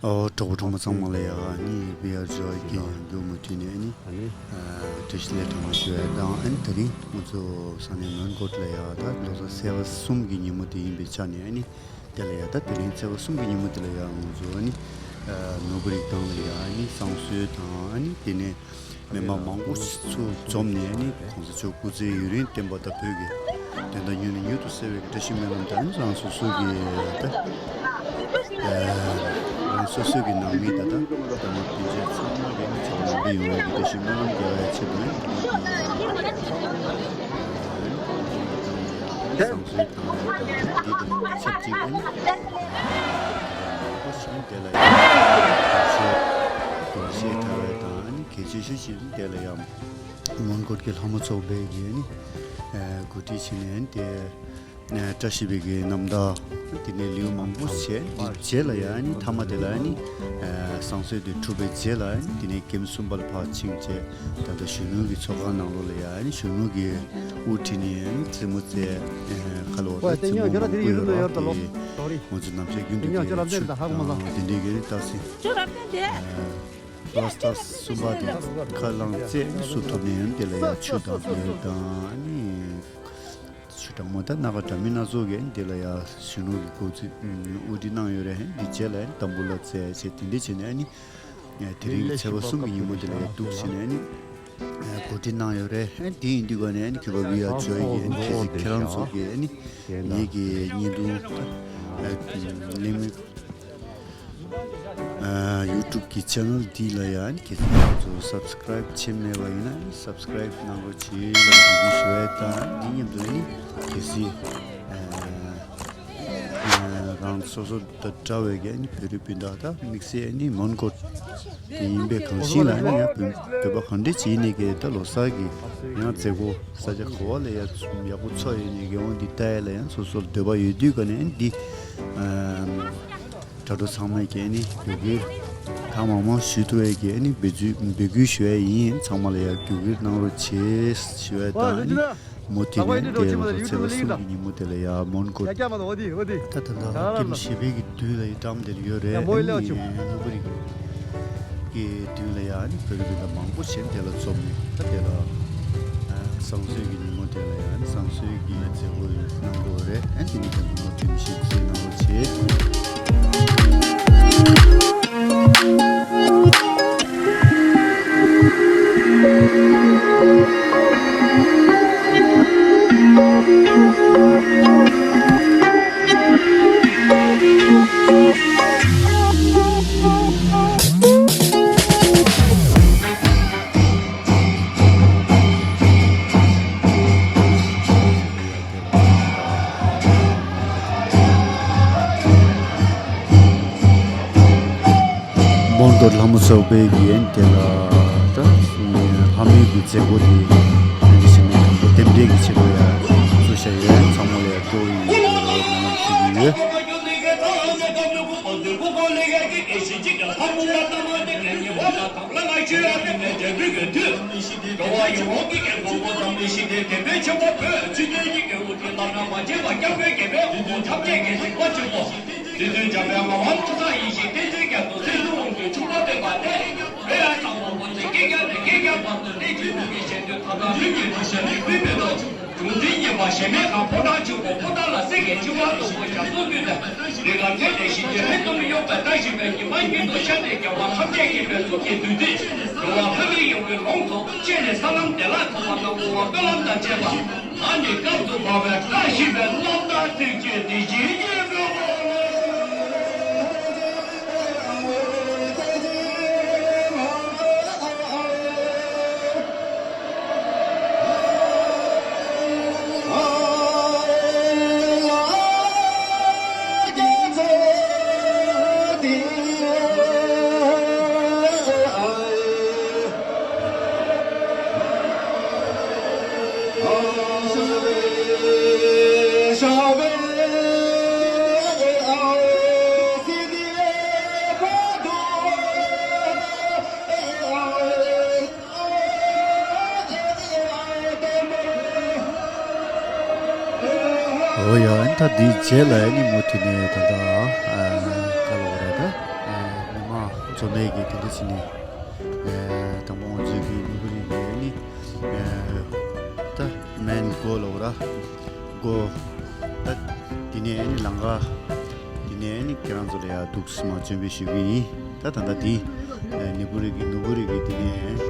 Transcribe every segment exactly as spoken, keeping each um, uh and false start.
ཨོ། གྲོགས་པོ་གྲོགས་མོ་ཚང་མ་ལ་ཡ་ཨ་ནི་བི་ཨར་ཇོ་ཡི་གི་མགྱོགས་མུ་མཐུད་ནས་ཨ་ནི་ཨ་བཀྲ་ཤིས་བདེ་ལེགས་གྲངས་མེད་ཞུ་ཡ་དང་། ཨ་ནི་དེ་རིང་ང་ཚོ་ས་གནས་མོན་གྷོ་ལ་ཡ་ད་ལོ་གསར་ཚེས་པ་གསུམ་གྱི་ཉིན་མོ་དེ་ཡིན་པའི་ཆ་ནས་ཨ་ནི་དེ་ལ་ཡ་ད་དེ་རིང་ཚེས་པ་གསུམ་གྱི་ཉིན་མོ་དེ་ལ་ཡ་ང་ཚོ་ཨ་ནི་ཨ་ནོར་བུ་རིག་ཐང་ལ་ཡ་ཨ་ནི་བསང་གསོལ་དང་། ཨ་ནི་དེ་ནས་མི་མང་མང་པོ་ཞིག་ཚུར་འཛོམས་ནས་ནི་གོང་ས་མཆོག་སྐུ་ཚེ་ཡུན་རིང་བརྟན་པ་དང་བོད་ཀྱི་དོན་དག་མྱུར་ནས་མྱུར་དུ་གསལ་བའི་བཀྲ་ཤིས་སྨོན་ལམ་དང་། རང་སོ་སོ་གི་ད་རང་སོ་སོ་གི་ནང་མི་ད་ལྟ་ད་མ་སྤུན་མཆེད་ཚང་མ་གི་ནི་ཚང་མ་འདི་ཡོང་བའི་བཀྲ་ཤིས་སྨོན་ལམ་རྒྱག་ཡ་ཆེད་དུ་ནི་བསང་གསོལ་དང་། ད་འདི་དང་ཆབས་ཅིག་ནི་ཨ་ནི་དེ་ལ་ཡང་དགོངས་བཞེས་དགོངས་བཞེས་དྲ་བའི་དང་ཨ་ནི་གལ་ཆེ་ཤོས་ཤིག་ནི་དེ་ལ་ཡང་། མོན་གྷོ་གི་ལྷ་མོ་ཚོགས་པའི་གི་ནི་ཨ་གོ་སྒྲིག་བྱས་ནས་དེ་ཨ་བཀྲ་ཤིས་པའི་གི་རྣམ་ཐར་དེ་ནས་ལེའུ་མང་པོ་བྱས། རྗེས་ལ་ཡང་ནི་མཐའ་མ་དེ་ལ་ནི་ཨ་བསང་གསོལ་དེ་གྲུབ་པའི་རྗེས་ལ་ནི་དེ་ནས་ཀེམ་གསུམ་པ་ལ་ཕར་ཕྱིན་བྱས། ད་ལྟ་གཞོན་ནུ་གི་ཚོགས་ཁང་ནང་ལོགས་ལ་ཡང་ནི་གཞོན་ནུ་གི་དབུ་ཁྲིད་ནས་ནི་རྩེད་མོ་རྩེ་ཨ་ཁ་ལོ་བ་དང་རྩེད་མོ་མང་པོ་ཡོད་ར། དེ་ང་ཚོ་ནམ་ཞག་རྒྱུན་དུ་གི་ཆུ་དང་དེ་འདྲའི་གི་ནི་རྟགས་མཚན་ཨ། ཀླ་སྟག་གསུམ་པ་དེ་ཁ་རླངས་རྩེད་ནི་སུ་ཐོབ་ནས་ཡང་དེ་ལ་ཡང་ཆུ་དང་བེར་དང་ཨ་ནི་ཆུ་གྲང་མོ་དང་སྣ་ཁ་འདྲ་མིན་སྣ་ཚོགས་ཀྱིས་དེ་ལ་ཡང་གཞོན་ནུ་གི་སྐུ་ཚེ་དབུ་ཁྲིད་གནང་ཡོད་རེད། དེ་རྗེས་ལ་ཡང་དམ་བུ་ལ་རྩེ་བྱས་དེ་འདྲ་བྱས་ནས་ཨ་ནི་དེ་རིང་གི་ཚེས་པ་གསུམ་གྱི་ཉིན་མོ་དེ་ལ་ཡང་འདུག་བྱས་ནས་ཨ་ནི་གོ་སྒྲིག་གནང་ཡོད་རེད། དེ་ཡིན་དུས་ག་ནས་ཨ་ནི་གུས་པ་བི་ཨར་ཇོ་ཡི་གི་ཨ་ནི་ཁྱེད་ཚོ་ཁྱེད་རང་ཚོ་གི་ཨ་ནི་ངེད་ཀྱི་བརྙན་ཐུང་གླེང་མོལ། ཨ་ཡུ་ཊུབ་ཀྱི་ཆེ་ནལ་འདི་ལ་ཡང་གལ་སྲིད་ང་ཚོ་སབ་སི་ཀ་རེབ་བྱས་མེད་པ་ཡིན་ན་སབ་སི་ཀ་རེབ་གནང་རོགས་བྱེད་ལ་འབོད་སྐུལ་ཞུ་ཡ་དང་། འདི་མཉམ་དུ་ནི་གལ་སྲིད་ཨ་ཨ་རང་སོ་སོ་དང་འདྲ་བའི་གི་ཨ་ནི་བོད་རིགས་སྤུན་ཟླ་དང་དམིགས་བསལ་ཨ་ནི་མོན་གྷོ་དེ་ཡིན་པའི་གང་ཞིག་ལ་ཨ་ནི་ཡང་བོད་བོད་པ་གང་འདྲ་ཅིག་ཡིན་ནའི་གི་ད་ལོ་གསར་གྱི་ཡང་མཛད་སྒོ་ས་ཆ་ག་བ་ལ་ཡང་ཡག་པོ་ཚོགས་ཡོད་ནའི་གི་འོ་འདི་ལྟ་ཡ་ལ་ཡང་སོ་སོར་འདོད་པ་ཡོད་དུས་ག་ནས་ཨ་ནི་འདི་ཨ། དྲ་གྲོགས་ཚང་མས་ཀྱིས་ནི་བརྒྱུད་སྐུལ་གང་མང་མང་ཞུ་ཐུབ་པའི་གི་ནི་འབོད་ཚུལ་འབོད་སྐུལ་ཞུ་ཡ་ཡིན། ཚང་མ་ལ་ཡ་བརྒྱུད་སྐུལ་གནང་རོགས་བྱེད་ཞུ་ཡ་དང་ནི་མུ་མཐུད་ནས་དེ་ང་ཚོ་ཚེས་པ་གསུམ་གྱི་ཉིན་མོ་དེ་ལ་ཡ་མོན་གྷོ་ད་ད་ལྟ་ཀེམ་བཞི་པའི་གི་མདུན་ལ་ཡི་འགྲམ་དེ་ལ་ཡོད་རེད། ཨ་ནི་ནོར་བུ་རི་གི་མདུན་ལ་ཡ་ནི་བོད་རིགས་སྤུན་ཟླ་མང་པོ་ཞིག་དེ་ལ་འཛོམས་ནས་ད་དེ་ལ་བསང་གསོལ་གྱི་ཉིན་མོ་དེ་ལ་ཡང་བསང་གསོལ་གྱི་མཛད་སྒོ་གནང་དགོས་རེད། ཨ་དེ་ནི་ཁྱེད་ཚོ་ངོ་སྤྲོད་ཞིག་གསན་གནང་རོགས་བྱེད། མོན་གྷོ་ལྷ་མོ་ཚོགས་པའི་གི་ཡན་དེ་ལ་ད་ལྷ་མོའི་གི་མཛད་སྒོ་དེ་ཡན་དེ་བཞིན་ནས་དང་པོ་རྟེན་འབྲེལ་གྱི་བྱེད་སྒོ་ཡ་ཚུགས་བཞག་ཡོད། ཚང་མ་ལ་ཡ་སྤྲོ་བོ་ཡོད་ཡོད་རོགས་སྨོན་ལམ་ཞུ་གི་ཡོད། གྲུང་འཛིན་གཉིས་པ་ཞེན་མེད་ཁམས་ཕོ་བྲང་ཆེན་པོ་ཕོ་བྲང་ལ་སྲེག་གི་འཆི་བ་སྟོང་པ་ཞབས་སོར་བསྡུས་ནས། འདི་ག་ཁྱེད་ནས་ཞི་བདེ་ཧེ་ཏོ་མི་གཡོ་བའི་བཀྲ་ཤིས་པའི་ཉི་མ་ཉིད་དུ་ཤར་ཏེ་རྒྱལ་བ་ཐམས་ཅད་མཁྱེན་པའི་གཟུགས་ཀྱི་བདུད་རྩི། འགྲོ་བ་ལྷ་མིའི་ཡུམ་གྱི་ལོངས་སུ་སྤྱད་ནས་ས་ལམ་བདེ་བླག་ཐོབ་པ་དང་བསྔོ་བ་སྨོན་ལམ་དང་བཅས་པ། ཨ་ནི་སྐབས་སུ་བབ་པའི་བཀྲ་ཤིས་པའི་རྣམ་ཐར་ཚིག་བཅད་འདི་བཞིན་ཉིད་དུ། འོ་ཡ། ཨ་ནི་ད་འདིའི་རྗེས་ལ་ཨ་ནི་མུ་མཐུད་ནས་ད་ལྟ་ཨ་ག་ལབ་དགོས་རེད། ད་ཨ་ ཚོ་མེད་ཀྱི་དེ་འདྲ་བྱས་ནས། ཨེ། དང་པོ་ང་ཚོའི་གི་ནུ་བོ་རི་ནས་ནི། ཨེ། ད་མེན་སྒོ་ལ་འོ་ར། སྒོ། ད་དེ་ནས་ནི་ལམ་ཁ། དེ་ནས་ནི་ཁྱེད་རང་ཚོ་ལ་ཡ་འདུག་སེ་མར་སྤྱན་འབུལ་ཞུ་གི་ཡིན། ད་ད་ལྟ་དེ། ཨེ། ནུ་བོ་རི་གི་ནུ་བོ་རི་གི་དེ་ནས་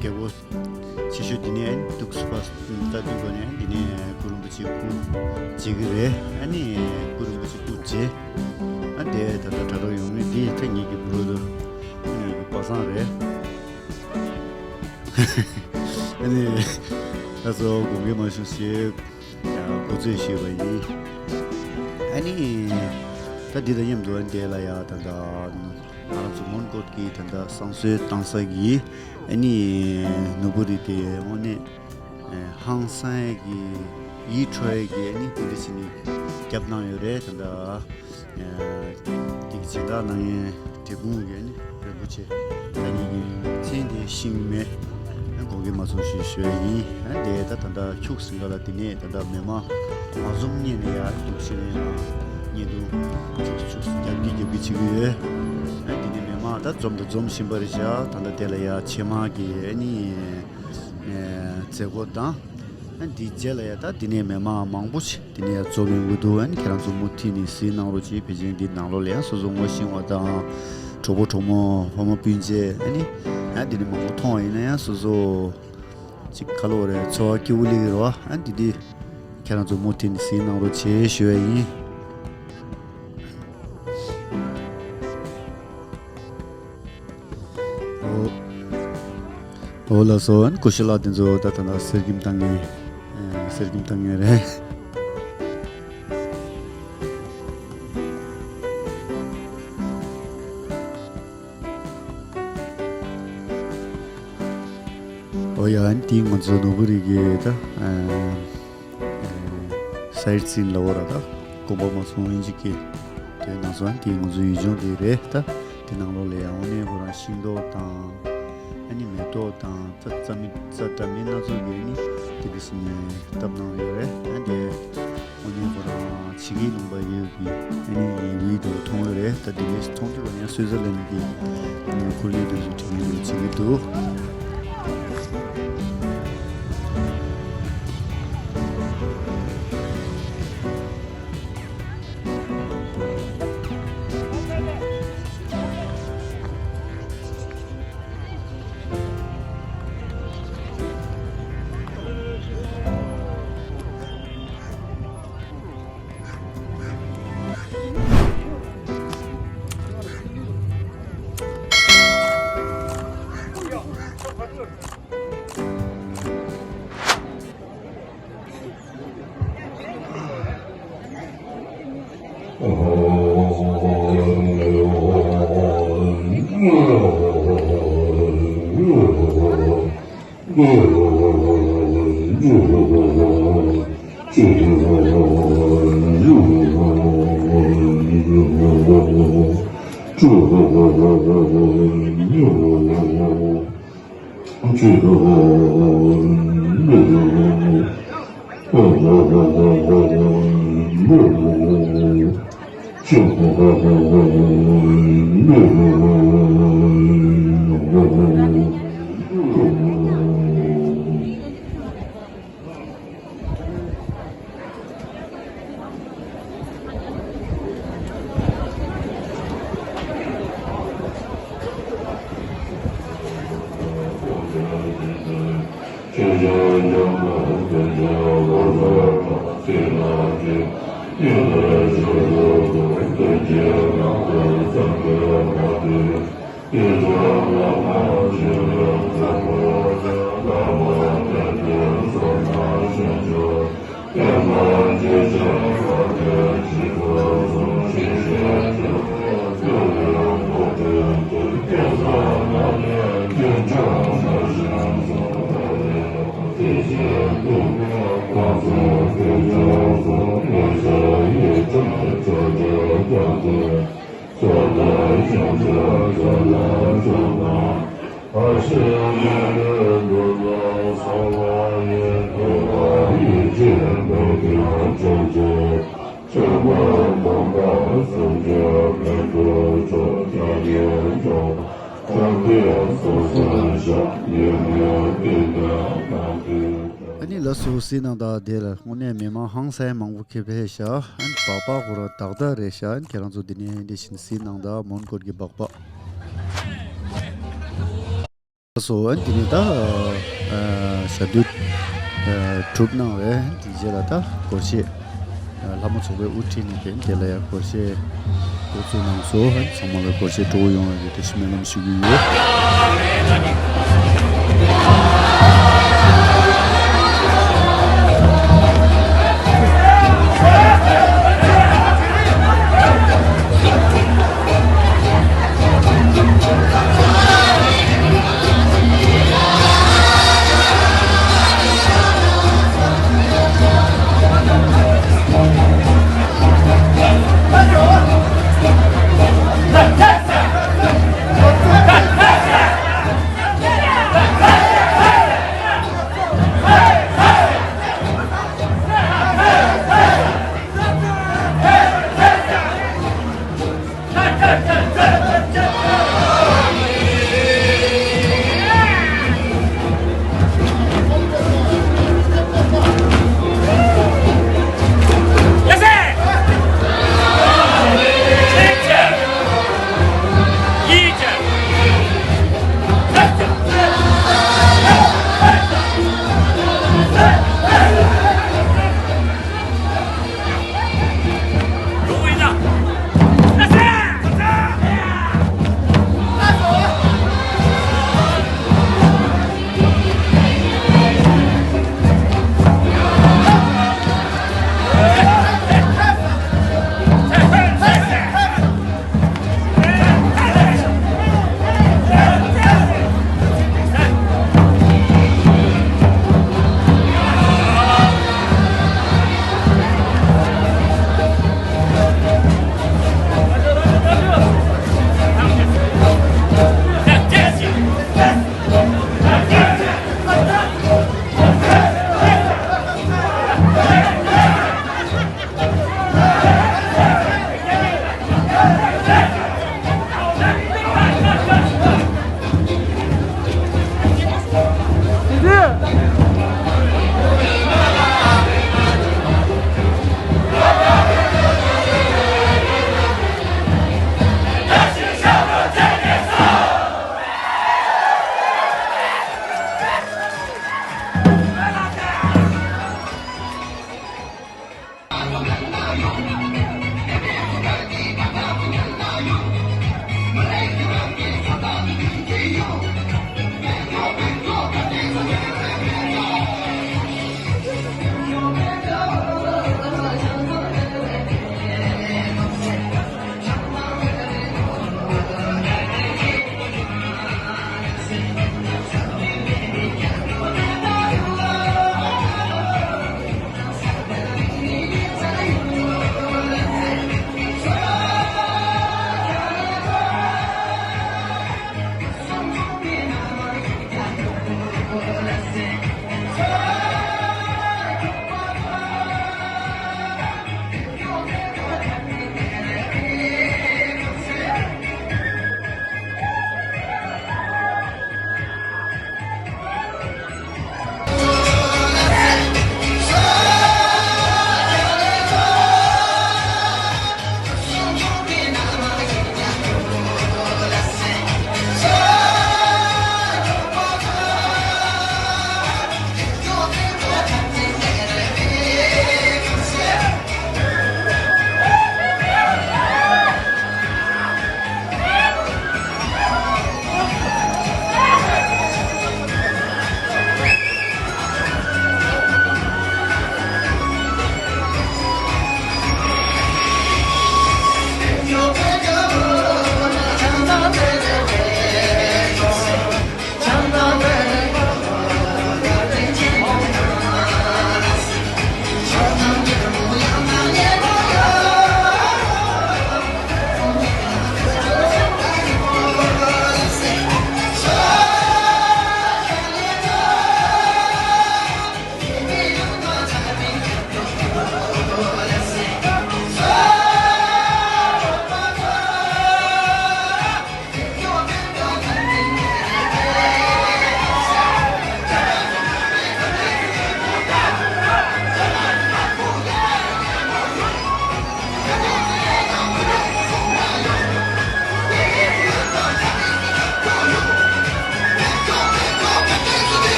རྒྱལ་པོ་ཆེ་ཤོས་དེ་ནས་འདུག་སེ་ཕར་ལྟ་དུས་སྒོ་ནས་དེ་ནས་གུ་རུ་རིན་པོ་ཆེ་སྐུ་མཇལ་གི་རེད། ཨ་ནི་གུ་རུ་རིན་པོ་ཆེ་སྐུ་མཇལ། ཨ། དེ་ད་ལྟ་དྲ་གྲོགས་ཡོང་ནི་དེ་ད་ངེད་ཀྱི་བུ་རོ་དོ། ཨ་ནི་ངེད་ཀྱི་པ་སངས་རེད། ཨ་ནི་ད་སོ་དགོངས་འགལ་མ་བྱུང་ཞེས་འགོ་རྩོད་ཞུས་པ་ཡིན། ཨ་ནི་ད་འདི་དང་མཉམ་དུ་ཨ་འདི་ལ་ཡ་ད་ལྟ་ང་རང་ཚོ་མོན་གྷོ་གི་ད་ལྟ་བསང་གསོལ་བཏང་ས་གི་ཨ་ནི་ནུ་བོ་རི་དེ་དངོས་གནས། ཨེ། ཧང་སང་ཡས་ཀྱི་ཡིད་འཕྲོག་ཡས་ཀྱི་ཨ་ནི་དེ་འདྲ་བྱས་ནས་བརྒྱབ་གནང་ཡོད་རེད། ད་ལྟ། ཨེ། དེ་གི་སྦྱིན་བདག་གནང་མཁན་འབྲས་སྤུངས་ཀྱི་ཨ་ནི་རིན་པོ་ཆེ་ད་ངེད་ཀྱི་མཚན་དེ་ཤེས་ཀྱི་མེད། ཨ། དགོངས་འགལ་མ་བྱུང་ཞེས་ཞུ་ཡ་ཡིན། ཨ། དེ་ད་ད་ལྟ་ཁྱུག་ཟིན་ག་ལ་དེ་ནས་ད་ལྟ་མི་མང་མ་འཛོམས་སྔོན་ནས་ཡར་འདུག་སེ་ནས་ཡར་བརྙན་ཐུང་ཁྱུག་ཁྱུག་རྒྱབ་ཀྱི་རྒྱབ་ཀྱི་བྱེད་ཀྱི་ཡོད། ཨ། དེ་ནས་མི་མང་ད་འཛོམས་དང་འཛོམས་བཞིན་པ་རེད་ཤག་ད་ལྟ་དེ་ལ་ཡར་ཕྱེ་མར་གྱི་ཨ་ནི། ཨེ། མཛད་སྒོ་དང་། ཨ། འདིའི་རྗེས་ལ་ཡ་ད་འདི་ནས་མི་མང་མང་པོ་ཞིག་འདི་ནས་ཡ་འཛོམས་ཡོང་གི་འདུག་ཨ་ནི་ཁྱེད་རང་ཚོ་མུ་མཐུད་ནས་གཟིགས་གནང་རོགས་གྱིས། ཕལ་ཆེར་འདི་ནང་ལོགས་ལ་ཡ་སོ་སོ་ངོ་ཤེས་པ་དང་། གྲོགས་པོ་གྲོགས་མོ་ཕ་མ་སྤུན་མཆེད། ཨ་ནི་ཡ་འདི་ནས་མང་པོ་མཐོང་བ་ཡིན་ན་ཡ་སོ་སོ་ཅིག་ག་ལབ་དགོས་རེད། ཚོར་བ་སྐྱིད་པོ་སླེབས་ཀྱི་རེད་པ། ཨ། འདི་འདི་ཁྱེད་རང་ཚོ་མུ་མཐུད་ནས་གཟིགས་གནང་རོགས་གྱིས་ཞུ་བ་ཡིན། འོ། འོ་ལགས་སོ། ཨ་ནི་ཀུ་ཤུ་ལགས་དེ་ཚོ་ད་ད་ལྟ་གསེར་སྐྱེམས་བཏང་མཁན། ཨེ། གསེར་སྐྱེམས་བཏང་མཁན་རེད། འོ་ཡ། ཨ་ནི་དེ་ང་ཚོ་ནུ་བོ་རི་གི་ད། ཨེ། སའིཊ་སིན་ལབ་དགོས་རེད་ད། དགོངས་པ་མ་ཚོམ་ཨིན་ཇི་སྐད། དེ་ནང་སོང་དེ་ང་ཚོའི་ཡུལ་ལྗོངས་དེ་རེད་ད། དེ་ནང་ལོགས་ལ་ཡང་དངོས་གནས་ཁོ་རང་ཤིང་ཏོག་དང་། ཨ་ནི་མེ་ཏོག་དང་རྩྭ་རྩྭ་མི་རྩྭ་འདྲ་མིན་སྣ་ཚོགས་ཀྱིས་ཨ་ནི་དེ་འདྲ་བྱས་ནས་བཏབ་གནང་ཡོད་རེད། ཨ། དེ་དངོས་གནས་ཁོ་རང་བྱེད་ཀྱི་ལུང་པ་ཡོད་ཀྱི་ཨ་ནི་ཡིན་འདུག་མཐོང་ཡོད་རེད་ད། དེ་འདྲ་མཐོང་དུས་ང་ཡང་སུའི་ཛར་ལན་གྱི་ཁོར་ཡུག་དེ་ཚོ་དྲན་གྱི་འདུག་བྱེད་ཀྱི་འདུག་ཨ་ནི་ལགས་སོ། གཟིགས་གནང་དང་དེ་ལ་དངོས་གནས་མི་མང་ཧང་སང་མང་པོ་ཁེ་ཕེ་ཤག་ཨ་ནི་སྦག་སྦག་གོ་ར་དག་དག་རེད་ཤག་ཨ་ནི་ཁྱེད་རང་ཚོ་འདི་ནས་འདི་བཞིན་གཟིགས་གནང་དང་མོན་གྷོ་གི་སྦག་སྦག་སོ། ཨ་ནི་དེ་ནས་ད་ཨ་ཞལ་འདོན་ཨ་གྲུབ་གནང་བས་དེ་རྗེས་ལ་ད་སྒོར་གཞས་ཨ་ལྷ་མོ་ཚོགས་པའི་དབུ་ཁྲིད་ནས་དེ་དེ་ལ་ཡང་སྒོར་གཞས་འགོ་བཙུགས་གནང་སོང་། ཨ་ནི་ཚང་མ་ལ་སྒོར་གཞས་སྤྲོ་བོ་ཡོང་བའི་བཀྲ་ཤིས་སྨོན་ལམ་ཞུ་གི་ཡོད།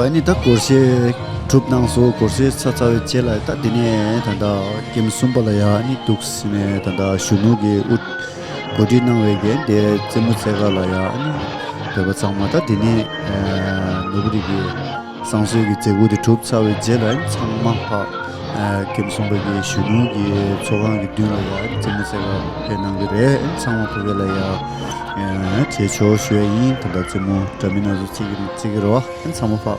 ཨ་ནི་ད་སྒོར་གཞས་གྲུབ་གནང་སོང་། སྒོར་གཞས་ཚར་ཚར་བའི་རྗེས་ལ་ད་འདི་ནས་ད་ལྟ་ཀེམ་གསུམ་པ་ལ་ཡ་ཨ་ནི་འདུག་ཟེར་ནས་ད་ལྟ་གཞོན་ནུ་གི་དབུ་གོ་སྒྲིག་གནང་བའི་གི་འདི་རྩེད་མོ་རྩེ་ག་ལ་ཡ་ཨ་ནི་བོད་པ་ཚང་མ་ད་འདི་ནས་ནོར་བུ་རི་གི་བསང་གསོལ་གྱི་མཛད་སྒོ་དེ་གྲུབ་ཚར་བའི་རྗེས་ལ་ཨ་ནི་ཚང་མ་ཕ་ཀེམ་གསུམ་པ་གི་གཞོན་ནུ་གི་ཚོགས་ཁང་གི་མདུན་ལ་ཡ་ཨ་ནི་རྩེད་མོ་རྩེ་ག་ཕེབས་གནང་གི་རེད། ཨ་ནི་ཚང་མ་ཕ་གི་ལ་ཡ་མཇལ་ཆོག་ཞུ་ཡ་ཡིན། ད་ལྟ་རྩེད་མོ་འདྲ་མིན་སྣ་ཚོགས་རྩེ་གི་རེད། རྩེ་གི་རེད་བ། ཨ་ནི་ཚང་མ་ཕ་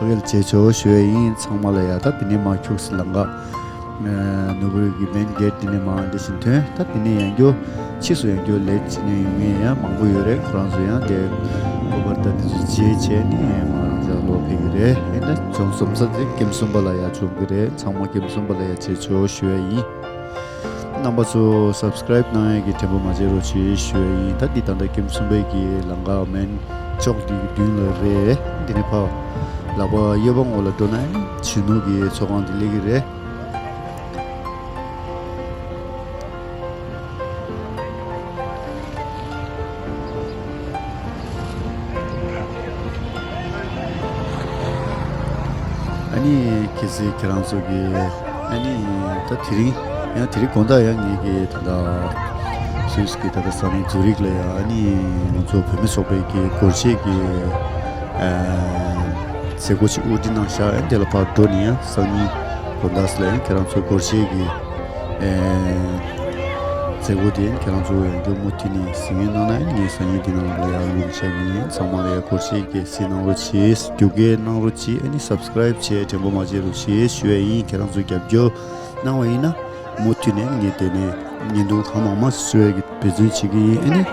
ཕ་གི་ལ་མཇལ་ཆོག་ཞུ་ཡ་ཡིན། ཚང་མ་ལ་ཡ་ད་འདི་ནས་མར་ཁྱུག་སེ་ལམ་ཁ་ནོར་བུ་རི་གི་མེན་གེ་ཊི་འདི་ནས་མར་འདི་བཞིན་ཐོན། ད་འདི་ནས་ཡང་བསྐྱར་ཕྱིས་སུ་ཡང་བསྐྱར་ལེཊ་བྱེད་མཁན་ཡོང་མཁན་ཡང་མང་པོ་ཡོད་རེད། ཁོ་རང་ཚོ་ཡང་དེ་སྐུ་པར་ད་འདི་ཚོ་བརྗེས་བྱས་ནས་མར་རང་ཅག་ལོག་ཕེབས་ཀྱི་རེད། ཨེ་ད་བྱུང་སོང་ཙང་དེ་ཀེམ་གསུམ་པ་ལ་ཡ་བྱུང་གི་རེད། ཚང་མ་ཀེམ་གསུམ་པ་ལ་ཡ་མཇལ་ཆོག་ཞུ་ཡ་ཡིན། རྣམ་པ་ཚོ་སབ་སི་ཀེ་རེབ་གནང་ཡས་ཀྱི་དྲན་པ་མ་བརྗེད་རོགས་བྱེད་ཞུ་ཡས་ཡིན། ད་འདི་ད་ལྟ་ཀེམ་གསུམ་པའི་གི་ལམ་ཁ་མེན་ཅོག་འདི་གི་མདུན་ལ་རེད། འདི་ནས་ཕར་ལག་པ་གཡས་པ་ངོས་ལ་འགྲོ་ན་ཨ་ནི་གཞོན་ནུ་གི་ཚོགས་ཁང་འདི་སླེབས་ཀྱི་རེད། ཨ་ནི་གལ་སྲིད་ཁྱེད་རང་ཚོ་གི་ཨ་ནི་ད་དེ་རིང་ཡང་དེ་རིང་དགོང་དག་ཡང་ངེད་ཀྱི་ད་ལྟ་སུད་སི་གི་ད་ལྟ་ས་གནས་ཛུ་རིག་ལ་ཡང་ཨ་ནི་ང་ཚོ་བོད་མི་ཚོགས་པའི་གི་སྒོར་གཞས་ཀྱི་ཨ་མཛད་སྒོ་ཅིག་དབུ་ཁྲིད་གནང་ཤག་ཨ་ནི་དེ་ལ་ཕར་འགྲོ་ནས་ཡང་སང་ཉིན་དགོང་དག་ལ་ཡང་ཁྱེད་རང་ཚོ་སྒོར་གཞས་ཀྱི་ཨེ་མཛད་སྒོ་དེ་ཁྱེད་རང་ཚོ་ཡང་བསྐྱར་མུ་མཐུད་ནས་གཟིགས་མཁན་གནང་ན་ངས་སང་ཉིན་འདི་ནང་ལ་ཡར་ལུང་བྱས་ཡིན། ཚང་མ་ལ་ཡང་སྒོར་གཞས་ཀྱི་གཟིགས་གནང་རོགས་གྱིས། རྒྱུགས་སྐྱེལ་གནང་རོགས་གྱིས། ཨ་ནི་སབ་སི་ཀེ་རེབ་བྱས་དྲན་པ་མ་བརྗེད་རོགས་གྱིས་ཞུ་ཡས་ཡིན། ཁྱེད་རང་ཚོས་རྒྱབ་སྐྱོར་གནང་བ་ཡིན་ན་མུ་མཐུད་ནས་ངས་དེ་ནས་བརྙན་ཐུང་གང་མང་མང་བཟོ་ཡས་ཀྱི་འབད་བརྩོན་བྱེད་ཀྱི་ཡིན། ཨ་ནི།